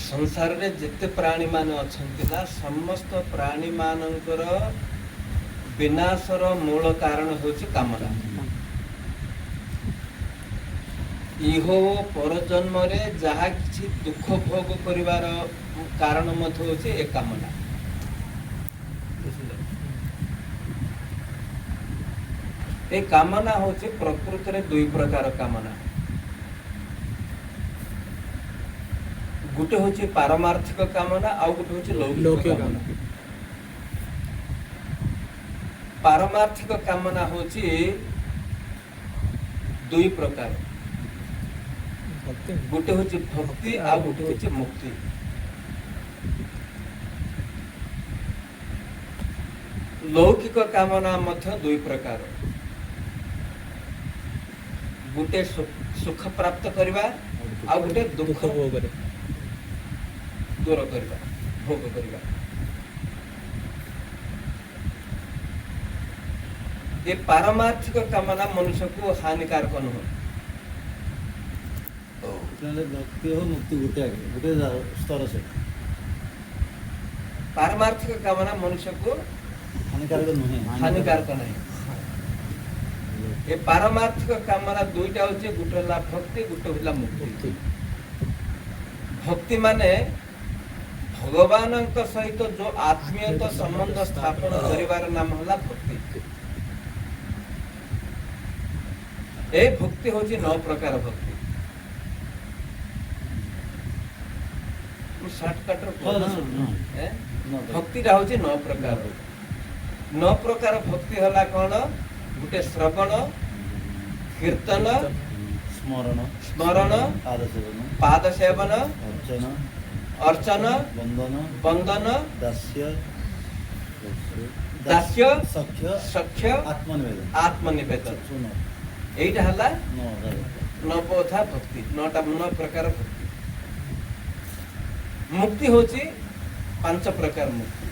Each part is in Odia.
ସଂସାରରେ ଯେତେ ପ୍ରାଣୀମାନେ ଅଛନ୍ତି ନା, ସମସ୍ତ ପ୍ରାଣୀମାନଙ୍କର ବିନାଶର ମୂଳ କାରଣ ହେଉଛି କାମନା। ଇହ ଓ ପରଜନ୍ମରେ ଯାହା କିଛି ଦୁଃଖ ଭୋଗ କରିବାର କାରଣ ମଧ୍ୟ ହେଉଛି ଏ କାମନା, ବୁଝିଲେ? ଏ କାମନା ହେଉଛି ପ୍ରକୃତରେ ଦୁଇ ପ୍ରକାର କାମନା। ଗୋଟେ ହେଉଛି ପାରମାର୍ଥିକ କାମନା, ଆଉ ଗୋଟେ ହେଉଛି ଲୌକିକ ଲୌକିକ କାମନା। ପାରମାର୍ଥିକ କାମନା ହେଉଛି ଦୁଇ ପ୍ରକାର। ଭକ୍ତି। ଗୋଟେ ହେଉଛି ଭକ୍ତି, ଆଉ ଗୋଟେ ହେଉଛି ମୁକ୍ତି। ଲୌକିକ କାମନା ମଧ୍ୟ ଦୁଇ ପ୍ରକାର। ଗୋଟେ ସୁଖ ପ୍ରାପ୍ତ କରିବା, ଆଉ ଗୋଟେ ଦୁଃଖ ଦୁଃଖ ଭୋଗ କରିବା। ଦୂର କରିବା, ଭୋଗ କରିବା। ଏ ପାରମାର୍ଥିକ କାମନା ମନୁଷ୍ୟକୁ ହାନିକାରକ ନୁହଁ। ତାହେଲେ ଭକ୍ତି ହଉ ମୁକ୍ତି ଗୋଟେ ଆଗେ ଗୋଟେ ସ୍ତର ସେଟା। ପାରମାର୍ଥିକ କାମନା ମନୁଷ୍ୟକୁ ହାନିକାରକ ନୁହେଁ। ହାନିକାରକ ନାହିଁ। ଏ ପାରମାର୍ଥିକ କାମନା ଦୁଇଟା ହଉଛି, ଗୋଟେ ହେଲା ଭକ୍ତି, ଗୋଟେ ହେଲା ମୁକ୍ତି। ମୁକ୍ତି। ଭକ୍ତି ମାନେ ଭଗବାନଙ୍କ ସହିତ ଯୋଉ ଆତ୍ମୀୟତା ସମ୍ବନ୍ଧ ସ୍ଥାପନ କରିବାର ନାମ ହେଲା ଭକ୍ତି। ଏ ଭକ୍ତି ହଉଛି ନଅ ପ୍ରକାର ଭକ୍ତି। ମୁଁ ସର୍ଟକଟରେ କହୁଛି। ହଁ। ଏ? ଭକ୍ତିଟା ହଉଛି ନଅ ପ୍ରକାର। ନଅ ପ୍ରକାର ଭକ୍ତି ହେଲା କଣ? ଗୋଟେ ଶ୍ରବଣ, କୀର୍ତ୍ତନ, ସ୍ମରଣ, ସ୍ମରଣ, ପାଦ ସେବନ, ପାଦ ସେବନ, ଅର୍ଚ୍ଚନ, ଅର୍ଚ୍ଚନ, ବନ୍ଦନ, ବନ୍ଦନ, ଦାସ୍ୟ, ଦାସ୍ୟ, ସଖ୍ୟ, ସଖ୍ୟ, ଆତ୍ମନିବେଦନ। ଆତ୍ମନିବେଦନ। ଶୂନ। ଏଇଟା ହେଲା ନଅ। ନବଧା ଭକ୍ତି, ନଅଟା, ନଅ ପ୍ରକାର ଭକ୍ତି। ମୁକ୍ତି ହଉଛି ପାଞ୍ଚ ପ୍ରକାର ମୁକ୍ତି।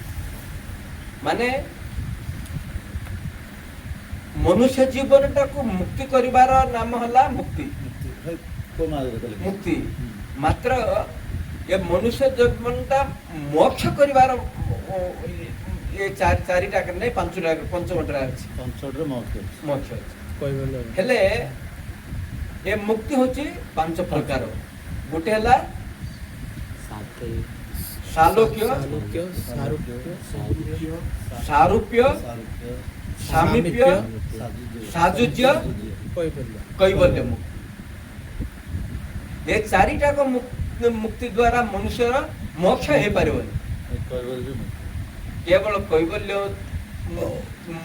ମାନେ ମନୁଷ୍ୟ ଜୀବନଟାକୁ ମୁକ୍ତି କରିବାର ନାମ ହେଲା ମୁକ୍ତି। ମୁକ୍ତି ଭାଇ, କୋଉ ମାର୍ଗରେ କଲେ? ମୁକ୍ତି ମାତ୍ର ଏ ମନୁଷ୍ୟ ଜୀବନଟା ମୋକ୍ଷ କରିବାର ଏ ଚାରିଟା ନାଇଁ, ପାଞ୍ଚଟା, ପଞ୍ଚମଟା ଅଛି। ପଞ୍ଚରେ ମୋକ୍ଷ ଅଛି। ମୋକ୍ଷ ଅଛି। କୈବଲ୍ୟ। ହେଲେ ଏ ମୁକ୍ତି ହଉଛି ପାଞ୍ଚ ପ୍ରକାର। ଗୋଟେ ହେଲା ସାଲୋକ୍ୟ, ସାଲୋକ୍ୟ, ସାରୂପ୍ୟ, ସାରୂପ୍ୟ, ସାରୂପ୍ୟ, ସାମୀପ୍ୟ, ସାଯୁଜ୍ୟ, ସାଯୁଜ୍ୟ, କୈବଲ୍ୟ। କୈବଲ୍ୟ ମୁକ୍ତି। ଏ ଚାରିଟାକ ମୁକ୍ତି ଦ୍ୱାରା ମନୁଷ୍ୟର ମୋକ୍ଷ ହେଇପାରିବନି। କୈବଲ୍ୟ ମୁକ୍ତି। କେବଳ କୈବଲ୍ୟ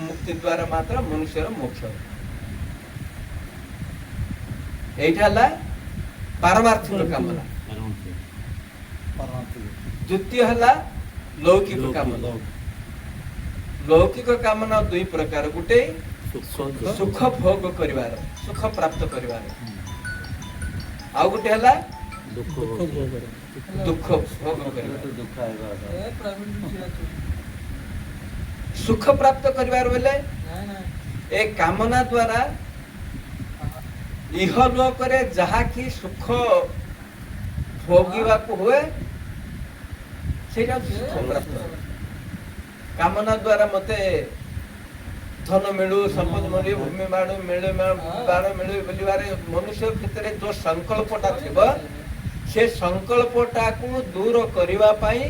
ମୁକ୍ତି ଦ୍ୱାରା ମାତ୍ର ମନୁଷ୍ୟର ମୋକ୍ଷ। ଏଇଟା ହେଲା ପାରମାର୍ଥିକ କାମନା। ପାରମାର୍ଥିକ। ଦ୍ୱିତୀୟ ହେଲା ଲୌକିକ କାମନା। ଲୌକିକ କାମନା ଦୁଇ ପ୍ରକାର। ଗୋଟେ ସୁଖ ଭୋଗ କରିବାର, ସୁଖ ପ୍ରାପ୍ତ କରିବାର, ଆଉ ଗୋଟେ ହେଲା ଦୁଃଖ ଭୋଗ କରିବା। ଦୁଃଖ ଭୋଗ କରିବାର। ଦୁଃଖ ଆଇବା। ସୁଖ ପ୍ରାପ୍ତ କରିବାର ବେଲେ ଏ କାମନା ଦ୍ୱାରା ଇହ ଲୋକରେ ଯାହା କି ସୁଖ ଭୋଗିବାକୁ ହୁଏ, ସେଇଟା ହଉଛି ସୁଖ ପ୍ରାପ୍ତ। କାମନା ଦ୍ୱାରା ମତେ ଧନ ମିଳୁ, ସମ୍ପଦ ମିଳୁ, ଭୂମି ବାଣୁ ମିଳୁ, ବାଣ ମିଳୁ ବୋଲିବାରେ ମନୁଷ୍ୟ ଭିତରେ ଯୋଉ ସଂକଳ୍ପଟା ଥିବ, ସେ ସଂକଳ୍ପଟାକୁ ଦୂର କରିବା ପାଇଁ,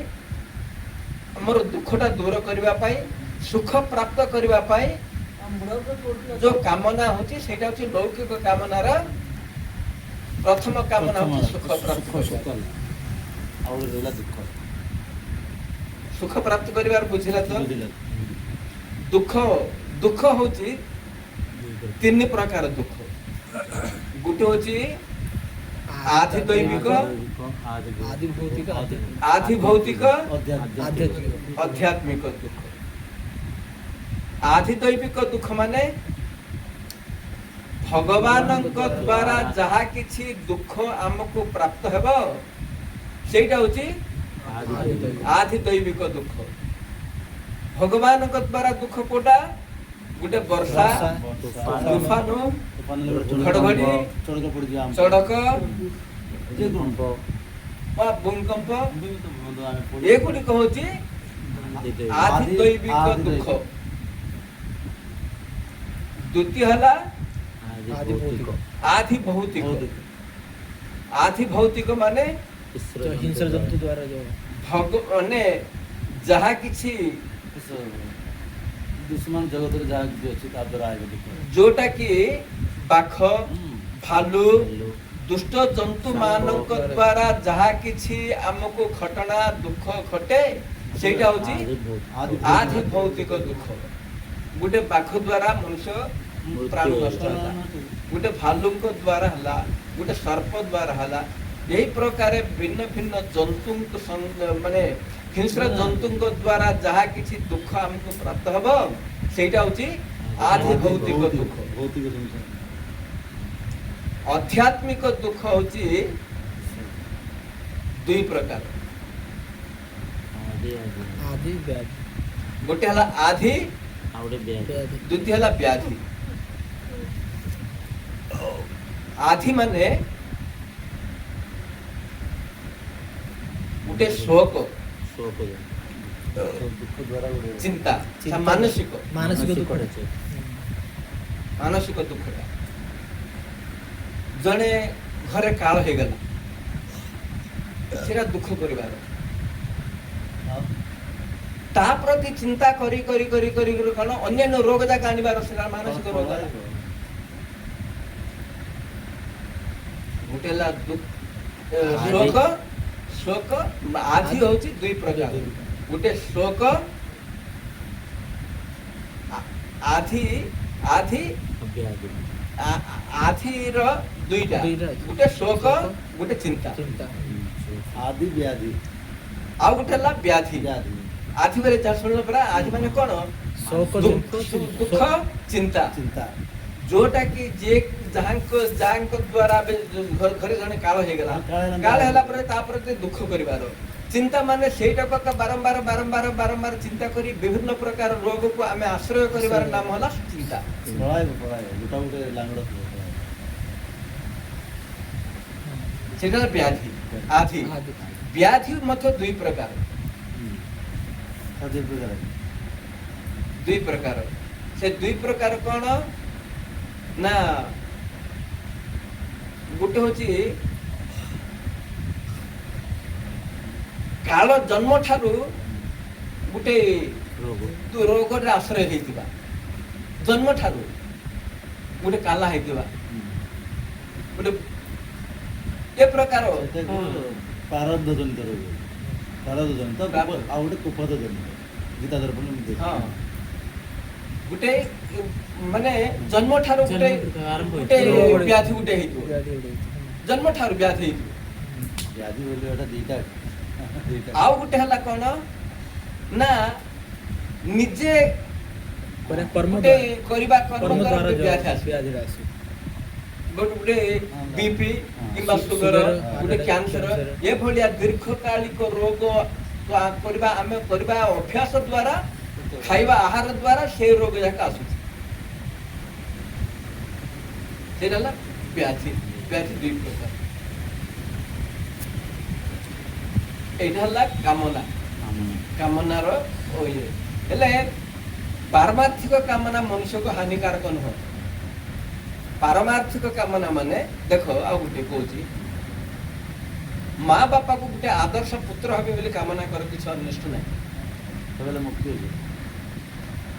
ଆମର ଦୁଃଖଟା ଦୂର କରିବା ପାଇଁ, ସୁଖ ପ୍ରାପ୍ତ କରିବା ପାଇଁ ଯୋଉ କାମନା ହଉଛି, ସେଇଟା ହଉଛି ଲୌକିକ କାମନାର ପ୍ରଥମ କାମନା ହଉଛି ସୁଖ ପ୍ରାପ୍ତ କରିବା। ଆଉ ଗୋଟେ ରହିଲା ଦୁଃଖ। ସୁଖ ପ୍ରାପ୍ତ କରିବାର ବୁଝିଲା ତ? ବୁଝିଲା। ଦୁଃଖ, ଦୁଃଖ ହଉଛି ତିନି ପ୍ରକାର ଦୁଃଖ। ଗୋଟେ ହଉଛି ଆଧିଦୈବିକ, ଆଦି ଭୌତିକ, ଆଧି ଭୌତିକ, ଆଧ୍ୟାତ୍ମିକ। ଆଧ୍ୟାତ୍ମିକ ଦୁଃଖ। ଆଧିଦୈବିକ ଦୁଃଖ ମାନେ ଭଗବାନଙ୍କ ଦ୍ୱାରା ଯାହା କିଛି ଦୁଃଖ ଆମକୁ ପ୍ରାପ୍ତ ହେବ, ସେଇଟା ହଉଛି ଆଧିଦୈବିକ ଦୁଃଖ। ଭଗବାନଙ୍କ ଦ୍ୱାରା ଦୁଃଖ କୋଉଟା? ଗୋଟେ ବର୍ଷା, ତୁଫାନ, ଘଡ଼ଘଡ଼ି, ଚଡ଼କ ପଡ଼ିଯିବ, ଚଡ଼କ, ଯେକୌଣସି। ବା ଭୂମିକମ୍ପ, ଆମେ ପଢି- ଏଗୁଡ଼ିକ ହଉଛି ଆଧି ଦୈବିକ ଦୁଃଖ। ଦ୍ୱିତୀୟ ହେଲା ଆଦି ଭୌତିକ। ଆଧି ଭୌତିକ। ଭୌତିକ। ଆଧି ଭୌତିକ ମାନେ ଯୋଉ ହିଂସ୍ର ଜନ୍ତୁ ଦ୍ୱାରା ଯୋଉ ଭଗ ମାନେ ଯାହା କିଛି ଦୁଶ୍ମନ ଜଗତରେ ଯାହା କିଛି ଅଛି, ତା ଦ୍ୱାରା ଆଇବ ଦୁଃଖ। ଯୋଉଟା କି ବାଘ, ଭାଲୁ, ଦୁଷ୍ଟ ଜନ୍ତୁ ମାନଙ୍କ ଦ୍ୱାରା ଯାହା କିଛି ଆମକୁ ଘଟଣା ଦୁଃଖ ଘଟେ, ସେଇଟା ହଉଛି ଆଦି ଆଧି ଭୌତିକ ଦୁଃଖ। ଗୋଟେ ବାଘ ଦ୍ୱାରା ମନୁଷ୍ୟ ପ୍ରାଣ ନଷ୍ଟ ହେଲା, ଗୋଟେ ଭାଲୁଙ୍କ ଦ୍ୱାରା ହେଲା, ଗୋଟେ ସର୍ପ ଦ୍ୱାରା ହେଲା, ଏହି ପ୍ରକାର ଭିନ୍ନ ଭିନ୍ନ ଜନ୍ତୁଙ୍କ ମାନେ ହିଂସ୍ର ଜନ୍ତୁଙ୍କ ଦ୍ୱାରା ଯାହା କିଛି ଦୁଃଖ ଆମକୁ ପ୍ରାପ୍ତ ହବ, ସେଇଟା ହଉଛି ଆଧି ଭୌତିକ ଦୁଃଖ। ଭୌତିକ ଜିନିଷ। ଆଧ୍ୟାତ୍ମିକ ଦୁଃଖ ହଉଛି ଦୁଇ ପ୍ରକାର। ଆଦି ବ୍ୟାଧି। ଗୋଟେ ହେଲା ଆଧି, ଆଉ ଗୋଟେ ବ୍ୟାଧି। ବ୍ୟାଧି। ଦ୍ୱିତୀୟ ହେଲା ବ୍ୟାଧି। ଆଧି ମାନେ ଗୋଟେ ଶୋକ, ଶୋକ। ଦୁଃଖ ଦ୍ୱାରା ଗୋଟେ ଚିନ୍ତା, ଚିନ୍ତା। ମାନସିକ ମାନସିକ ଦୁଃଖ। ଅଛି। ମାନସିକ ଦୁଃଖଟା, ଜଣେ ଘରେ କାଳ ହେଇଗଲା, ସେଟା ଦୁଃଖ କରିବାର। ଆଉ ତା ପ୍ରତି ଚିନ୍ତା କରି କରି କରି କରି କରି କଣ ଅନ୍ୟାନ୍ୟ ରୋଗ ଯାକ ଆଣିବାର, ସେଟା ମାନସିକ ରୋଗ ହେଲା। ଗୋଟେ ହେଲା ଶୋକ। ଶୋକ ଆଧି ହଉଛି ଦୁଇ ପ୍ରକାର। ଗୋଟେ ଶୋକ, ଆଧି ଆଧି ବ୍ୟାଧି। ଆଧିର ଦୁଇଟା। ଦୁଇଟା ଅଛି। ଗୋଟେ ଶୋକ, ଗୋଟେ ଚିନ୍ତା। ଚିନ୍ତା। ଆଦି ବ୍ୟାଧି। ଆଉ ଗୋଟେ ହେଲା ବ୍ୟାଧି। ବ୍ୟାଧି। ଆଧି ବୋଲେ ଯାହା ଶୁଣିଲା ପରା, ଆଧି ମାନେ କଣ? ଶୋକ, ଦୁଃଖ, ଚିନ୍ତା। ଚିନ୍ତା। ଯୋଉଟା କି ଯିଏ ଯାହାଙ୍କ ଯାହାଙ୍କ ଦ୍ଵାରା ଏବେ ଘରେ ଜଣେ କାଳ ହେଇଗଲା, କାଳ ହେଲା। କାଳ ହେଲା ପରେ ତାପରେ ଯେ ଦୁଃଖ କରିବାର, ଚିନ୍ତା ମାନେ ସେଇଟାକୁ ଏକା ବାରମ୍ବାର ବାରମ୍ବାର ବାରମ୍ବାର ଚିନ୍ତା କରି ବିଭିନ୍ନ ପ୍ରକାର ରୋଗକୁ ଆମେ ଆଶ୍ରୟ କରିବାର ନାମ ହେଲା ଚିନ୍ତା। ପଳାଇବ ପଳାଇବ, ଗୋଟା ଗୋଟେ ଲାଙ୍ଗଡ଼ ଥିବ, ପଳାଇବ। ସେଇଟା ହେଲା ବ୍ୟାଧି, ଆଧି। ଆଦି। ବ୍ୟାଧି ମଧ୍ୟ ଦୁଇ ପ୍ରକାର। ଦୁଇ ପ୍ରକାର। ଦୁଇ ପ୍ରକାର। ସେ ଦୁଇ ପ୍ରକାର କଣ ନା, ଗୋଟେ ହଉଛି କାଳ ଜନ୍ମ ଠାରୁ ଗୋଟେ ରୋଗ। ରୋଗରେ ଆଶ୍ରୟ ହେଇଥିବା, ଜନ୍ମ ଠାରୁ ଗୋଟେ କାଲା ହେଇଥିବା, ଗୋଟେ ଏ ପ୍ରକାର। ସେଟାକୁ ପ୍ରାରବ୍ଧ ଜନିତ ରୋଗ, ପ୍ରାରବ୍ଧ ଜନିତ। ଆଉ ଗୋଟେ କୁପଥ ଜନିତ, ଗୀତା ଦର୍ପଣ ଏମିତି। ହଁ, ଗୋଟେ ମାନେ ଜନ୍ମ ଠାରୁ ଗୋଟେ ଜନ୍ମରୁ ଆରମ୍ଭ ଗୋଟେ ହେଇଥିବ। ବ୍ୟାଧି ଗୋଟେ ହେଇଥିବ। ବ୍ୟାଧି ଗୋଟେ ହେଇଥିବ। ଜନ୍ମ ଠାରୁ ବ୍ୟାଧି ହେଇଥିବ। ବ୍ୟାଧି ବୋଲି ଏଟା ଦିଟା ଦିଟା। ଆଉ ଗୋଟେ ହେଲା କଣ ନା ନିଜେ ମାନେ କର୍ମ ଗୋଟେ ଦ୍ୱାରା। କରିବା କର୍ମ କର୍ମ ଦ୍ୱାରା ଦ୍ୱାରା ଗୋଟେ ଯୋଉ ବ୍ୟାଧି ଆସେ। ବ୍ୟାଧିଟା ଆସେ। ଗୋଟେ ଗୋଟେ ବିପି କିମ୍ବା ସୁଗର, ସୁଗର, ଗୋଟେ heart attack, cancer, cancer. ଏଭଳିଆ ଦୀର୍ଘକାଳିକ ରୋଗ କରିବା ଆମେ କରିବା ଅଭ୍ୟାସ ଦ୍ୱାରା, ଖାଇବା ଆହାର ଦ୍ୱାରା ସେ ରୋଗ ଯାକ ଆସୁଛି। ସେଇଟା ହେଲା ବ୍ୟାଧି। ବ୍ୟାଧି ଦୁଇ ପ୍ରକାର। ଏଇଟା ହେଲା କାମନା। କାମନାର ଇଏ ହେଲେ ପାରମାର୍ଥିକ କାମନା ମନୁଷ୍ୟକୁ ହାନିକାରକ ନୁହଁ। ପାରମାର୍ଥିକ କାମନା ମାନେ ଦେଖ, ଆଉ ଗୋଟେ କହୁଛି, ମା ବାପାକୁ ଗୋଟେ ଆଦର୍ଶ ପୁତ୍ର ହେବେ ବୋଲି କାମନା କର, କିଛି ଅନିଷ୍ଟ ନାହିଁ। ସେବେଲେ ମୁକ୍ତି ହେଇଯିବ।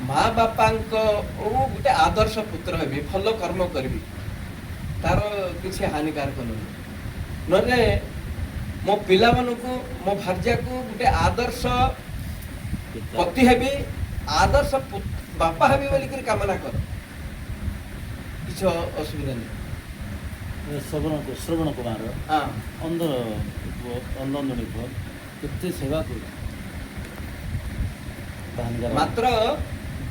ମା ବାପାଙ୍କ ଗୋଟେ ଆଦର୍ଶ ପୁତ୍ର ହେବି, ଭଲ କର୍ମ କରିବି, ତାର କିଛି ହାନିକାରକ ନୁହେଁ। ନହେଲେ ମୋ ପିଲାମାନଙ୍କୁ, ମୋ ଭାର୍ଯ୍ୟାକୁ ଗୋଟେ ଆଦର୍ଶ ପତି ହେବି, ଆଦର୍ଶ ବାପା ହେବି ବୋଲିକରି କାମନା କର, କିଛି ଅସୁବିଧା ନାହିଁ। ଶ୍ରବଣ ଶ୍ରବଣ କୁମାର ଅନ୍ଧର ପୁଅ, ଅନ୍ଧ ଅନ୍ଧୁଣୀ ପୁଅ, କେତେ ସେବା କରୁଛି। ହାନିକାରକ। ମାତ୍ର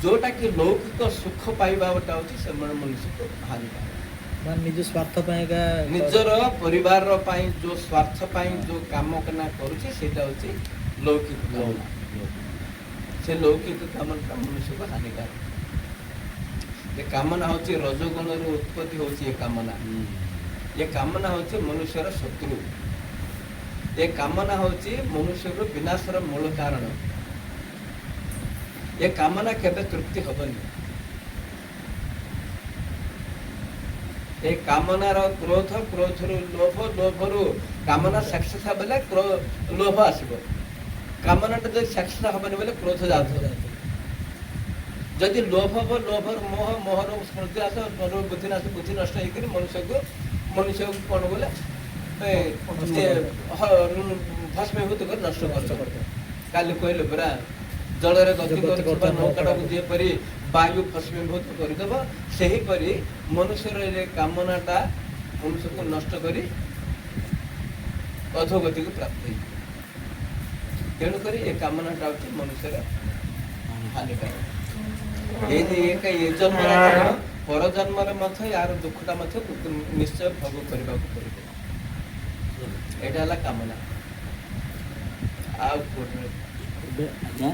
ଯୋଉଟା କି ଲୌକିକ ସୁଖ ପାଇବା ଗୋଟା ହଉଛି ସେମାନେ ମନୁଷ୍ୟକୁ ହାନିକାରକ। ମାନେ ନିଜ ସ୍ୱାର୍ଥ ପାଇଁକା। ନିଜର ପରିବାର ପାଇଁ ଯୋଉ ସ୍ୱାର୍ଥ ପାଇଁ ଯୋଉ କାମ କାମନା କରୁଛି, ସେଇଟା ହଉଛି ଲୌକିକ କାମନା। ସେ ଲୌକିକ କାମନାଟା ମନୁଷ୍ୟକୁ ହାନିକାରକ। ଏ କାମନା ହଉଛି ରଜୋଗୁଣରୁ ଉତ୍ପତ୍ତି ହଉଛି ଏ କାମନା। ଏ କାମନା ହଉଛି ମନୁଷ୍ୟର ଶତ୍ରୁ। ଏ କାମନା ହେଉଛି ମନୁଷ୍ୟର ବିନାଶର ମୂଳ କାରଣ। ଏ କାମନା କେବେ ତୃପ୍ତି ହବନି। ଏ କାମନାର କ୍ରୋଧ, କ୍ରୋଧରୁ ଲୋଭ, ଲୋଭରୁ କାମନା ସକ୍ସେସ୍ ହେଲେ ଲୋଭ ଆସିବ। କାମନାଟା ଯଦି ସକ୍ସେସ୍ ହବନି ବୋଲେ କ୍ରୋଧ ଯାଉଥିବ। ଯଦି ଲୋଭ ହବ, ଲୋଭର ମୋହ, ମୋହର ସ୍ମୃତି ଆସ, ବୁଦ୍ଧି ନାଶ, ବୁଦ୍ଧି ନଷ୍ଟ ହେଇକରି ମନୁଷ୍ୟକୁ କ'ଣ ବୋଲେ ଭସ୍ମୀଭୂତ କରି ନଷ୍ଟ ନଷ୍ଟ କରିଦେବ। କରିଦେବ। କାଲି କହିଲେ ପରା, ଜଳରେ ଗତି ଗତି କରୁଥିବା କରୁଥିବା ନୌକାଟାକୁ ନୌକାଟାକୁ ଯେପରି ବାୟୁ ଭସ୍ମୀଭୂତ କରିଦେବ, ସେହିପରି ମନୁଷ୍ୟର ଏ କାମନାଟା ମନୁଷ୍ୟକୁ ନଷ୍ଟ କରି ଅଧୋଗତିକୁ ପ୍ରାପ୍ତ ହେଇଯିବ। ତେଣୁକରି ଏ କାମନାଟା ହେଉଛି ମନୁଷ୍ୟର ହାନିକାରକ। ଏଇ ଯେ ଏ ଜନ୍ମର କାରଣ, ପର ଜନ୍ମରେ ମଧ୍ୟ ୟାର ଦୁଃଖଟା ମଧ୍ୟ ନିଶ୍ଚୟ ଭୋଗ କରିବାକୁ ପଡ଼ିବ। ଏଇଟା ହେଲା କାମନା। ଆଉ କୋଉଠି ଏବେ ଆଜ୍ଞା।